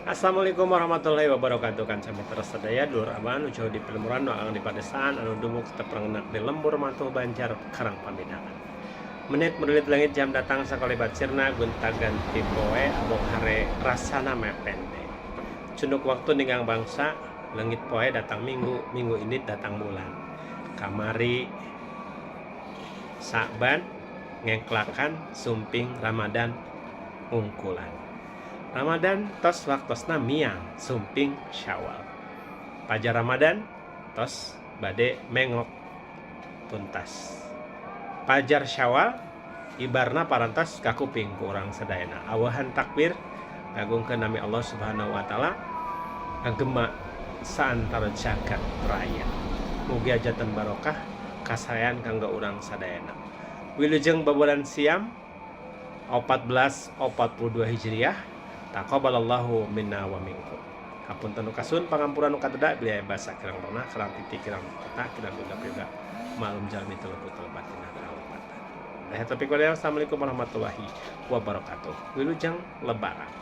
Assalamualaikum warahmatullahi wabarakatuh. Kanca mitra sadaya, dulur abah nu jauh di pelemuran, nu aang di padesaan, anu dumuk teprengenak di lembur Mantuh, Banjar Karang Pambinangan. Menit merulit leungit jam datang sakalibat sirna, gonta ganti poe abok hare rasana mepende. Cunduk waktu ninggang bangsa, leungit poe datang minggu, minggu indit datang bulan. Kamari Sa'ban ngengklakan, sumping Ramadan ngungkulan. Ramadan tos waktosna miang, sumping Syawal. Pajar Ramadan tos bade mengok tuntas. Pajar Syawal ibarna parantos kakuping ku urang sadayana. Awahan takbir ngagungkeun nami Allah Subhanahu wa taala ngagema saantero jagat raya. Mugi janten barokah kasaean kanggo urang sadayana. Wilujeng babulan siam 1442 Hijriah. Taqabbalallahu minna wa minkum. Hapunten nu kasuhun, pangampura nu kateda, bilih aya basa kirang pernah, kirang titik, kirang kata, kirang duga prayoga, maklum jalmi teu luput ti lepat tina kalepatan. Assalamualaikum warahmatullahi wabarakatuh. Wilujeng lebaran.